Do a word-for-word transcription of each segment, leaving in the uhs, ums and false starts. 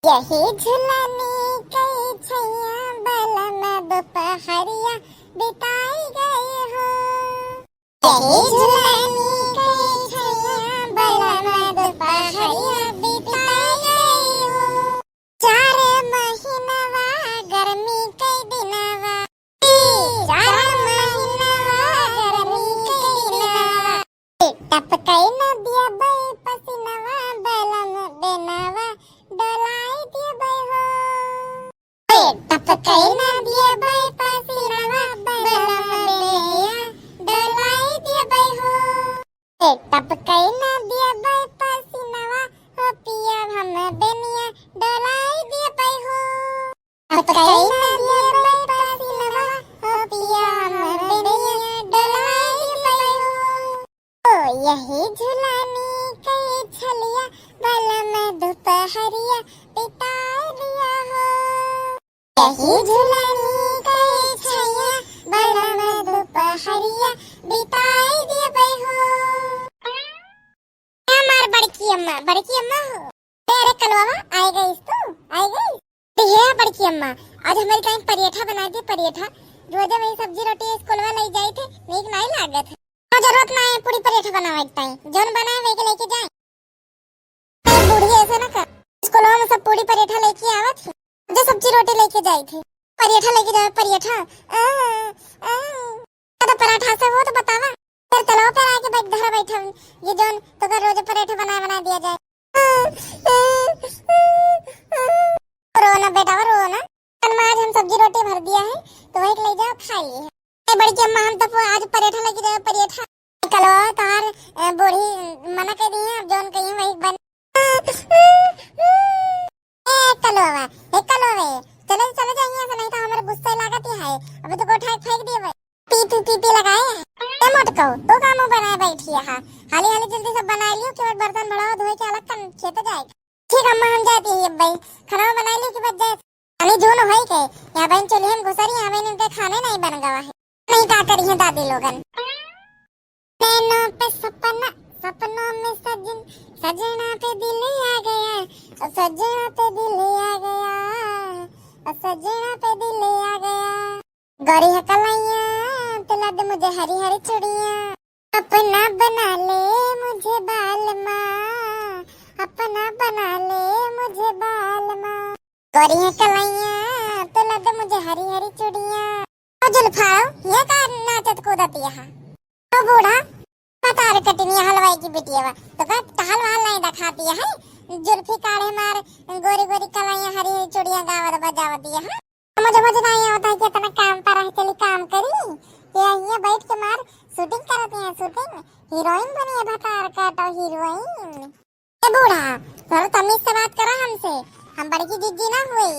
यही झुलनी कई छैया बलम दुपहरिया बिताई गए हो। यही झुलनी कई छैया बलम दुपहरिया बिताई गए हो। चार महीनवा गर्मी कई दिनवा, चार महीनवा गर्मी कई दिनवा। टपकई नदिया बई पसीनवा, बलम बेनवा डोलाई दिया बई हो। ए, टपकई नदिया बई पसीनवा, बलम बेनवा डोलाई दिया बई हो। ए, टपकई नदिया बई पसीनवा, हो पिया हम बेनिया डोलाई दिया बई हो। टपकई नदिया बई पसीनवा, हो पिया हम बेनिया डोलाई दिया बई हो। ओ यही झुलनी कई छलिया, बलम दुपहरिया बिताई दिया हो। यही झुलनी कई छलिया, बलम दुपहरिया बिताई दिया बई हो। ए हमार बड़की अम्मा, बड़की अम्मा हो। ए, अरे कलवावा, आइ गइस तू? आइ गइस? तो ये बड़की अम्मा, आज हमरे ताईं परेठा बनाइ दे, परेठा। रोजे वही सब्जी रोटी स्कूलवा लइ जाइत है, नीक नाहीं लागत है। हाँ, जरूरत नाहीं है पूड़ी परेठा बनावे के ताईं, जौन बनाए वही के लेके जाए। ए बूढ़ी, ऐसे ना कर, स्कूलवा में सब पूड़ी परेठा लेके आवत है, जो सब्जी रोटी लेके जाइत है, परेठा लेके जाए, परेठा। आ, आ, आ। तो पराठा से हो तो बतावा। फिर तलवा पे आके बैठ, धरा बैठा, ये जौन तोका रोज पराठा बनाए, बनाए दिया जाए। रो ना बेटा, रो ना। तन में आज हम सब्जी रोटी भर दिया है, तो वही के ले जाओ, खा लिए। ए बड़की अम्मा, हम तो पो-, आज पराठा लेके जाओ, पराठा। कलवा तोहार, ए, बूढ़ी मना कर दी है, अब जौन कही वही बन। ए कलवा, ए कलवे, चले, चले जाइए से, नहीं तो हमारे गुस्से लागत ही है, अभी तो उठा के फेंक दिए। पी पी पी पी लगाए। ए मोटको, तू का मुंह बनाए बैठी है? हाली हाली जल्दी सब बनाए लियो कि बर्तन भड़ाओ, धोए के अलग कन खेत जाए। ठीक अम्मा, हम जाती है अब भाई, खाना बनाए लियो कि बच जाए। अरे जून होई के, यहाँ बहन चूल्हे में घुसरी, यहाँ बहन इनके खाने नहीं बन गवा है। नहीं का करी है दादी लोगन। नैनों पे सपना, सपनों में सजन, सजना पे दिल आ गया, ओ सजना पे दिल आ गया, ओ सजना पे दिल आ गया। गोरी है कलाइयाँ, पिला दे मुझे हरी हरी चूड़ियाँ। अपना बना ले मुझे बालमा, अपना बना ले मुझे बालमा। गोरी है कलाइयाँ, पिला दे मुझे हरी हरी चूड़ियाँ। ओ जुल्फाओ, ये का नाचत कूदत यहाँ? ओ बूढ़ा, पतार कटनी हलवाई की बिटिया बा। तो का टहल वहल नहीं दिखाती है? जुल्फी काढ़े मार, गोरी गोरी कलाइयाँ हरी हरी चूड़ियाँ गावत बजावत यहाँ। समझ, समझ नहीं आवता है कि इतना काम पर है, चली काम करी। ये यहाँ बैठ के मार shooting करत है, shooting। हीरोइन बनी है भतार काटो, हीरोइन। ए बूढ़ा, थोड़ा तमीज से बात करा हमसे। हम बड़की जिज्जी ना हुई,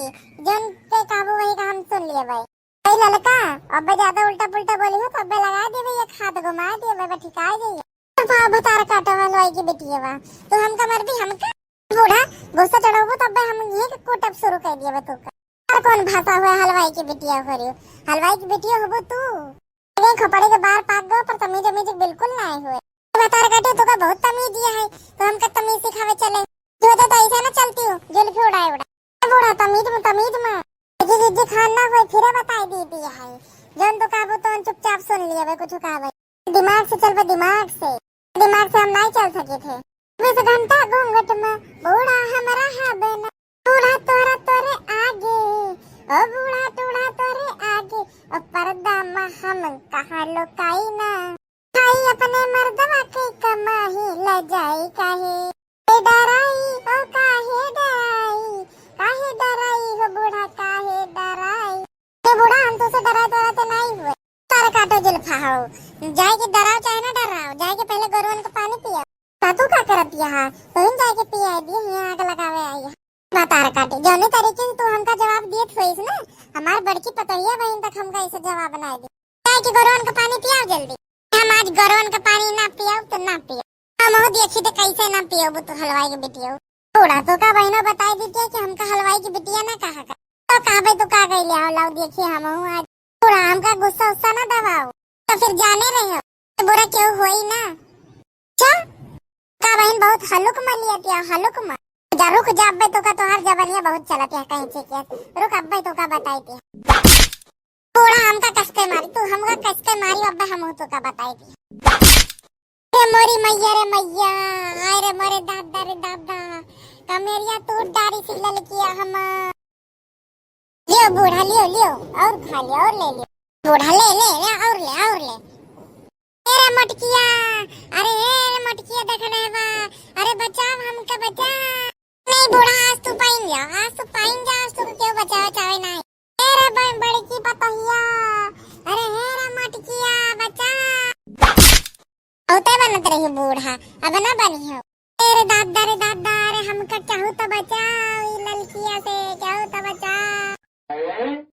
जौन के कहबो वही का हम सुन लिए भाई। ए ललका, अबे ज्यादा उल्टा पुल्टा बोली हो तो अबे लगा देबे, एक हाथ घुमा देबे, अबे ठिकाए जाइए। भा-, भतार काटो हलवाई की बिटिया बा, तो हमका मर भी हमका। बूढ़ा, गुस्सा चढ़ाबो तो अबे हम यही के कूटब शुरू कर दिए बा तू का। और कौन भाषा हुआ हलवाई की बिटिया हो रही हो? हलवाई की बिटिया होबो तू। ये खोपड़ी के बाहर पाक गो, पर तमीज उमीज बिल्कुल ना हुए। भतार काटे, तू का बहुत तमीज दिया है, तो हमका तमीज सिखावे चले। जो तो ऐसा ना चलती हूँ, जुल्फी उड़ाए उड़ा। ए बूढ़ा, तमीज में, तमीज में। जी, जी, जी, खान ना होए, फिर बताई दी दिया है। जौन तो काबू तो चुपचाप सुन लिया बे, कुछ काबे। दिमाग से चल बे, दिमाग से। दिमाग से हम नहीं चल सके थे। चौबीस घंटा घूंघट में बूढ़ा हमारा हा बेना। बूढ़ा तोरा तोरे आगे, ओ बूढ़ा टूढ़ा तोरे आगे, ओ पर्दा में हम कहाँ लुकाई ना। खाई अपने मर्दवा के कमाई, ले जाई काहे? ए डराई, ओ काहे डराई, काहे डराई हो बूढ़ा, काहे डराई? ए बूढ़ा, हम तुझसे डराते डराते नहीं हुए। तार काटो जुल्फा हो, जाए के डराओ चाहे ना डराओ, जाए के पहले गोरुअन को पानी पिया। ता तू का करत यहाँ? तो इन जाए के पिया दिए, यहाँ आग लगावे आई है। भतार काटे, जौने तरीके से तू हमका जवाब दिए थे ना, हमार बड़की पतोहिया बहन तक हमका ऐसे जवाब ना दे। जाए के गोरुअन का पानी पियाओ जल्दी। हम आज गोरुअन का पानी ना पियाओ तो ना पियाओ। हम हो देखी तो कैसे ना पियोबू तू हलवाई के बिटिया। बूढ़ा तो का बहनों बताई दी कि हमका हलवाई की बिटिया ना कहा कर। तो कहा भाई तू का गई ले आओ, लाओ देखिए हम हूँ आज। बूढ़ा हमका गुस्सा उस्सा ना दबाओ। तो फिर जाने रहे हो। तो बुरा क्यों होई ना? अच्छा? का बहन बहुत हलुक में लिया दिया, हलुक में। जा, रुक जा, अब्बे तोका तोहार जबनिया बहुत चलत है कहीं से के। रुक, अब्बे तोका बताई थी। बूढ़ा हमका कस के मारी, तू हमका कस के मारी, अब्बे हम तोका बताई थी। रे मोरी मैया रे मैया, हाय रे मोरे दादा रे दादा, कमेरिया तोड़ डारी सी ललकिया हमार। लियो बूढ़ा, लियो, लियो, और खा लियो, और ले लियो। बूढ़ा, ले, ले, ले, और ले, और ले। ए रे मोटकिया, अरे ए रे मोटकिया, देख रहे बा, अरे बचाओ हमका, बचाओ। नहीं बूढ़ा, आज तू पाइन जा, आज तू पाइन जा, आज तू क्यों बचावे चाहे नहीं। ए रे ब-, बड़की पतोहिया, अरे हे रे मोटकिया, बचा। बहुते बनत रही बूढ़ा, अब ना बनी हो। ए रे दादा रे दादा, अरे हमका केहू तो बचाओ, ई ललकिया से केहू तो बचाओ।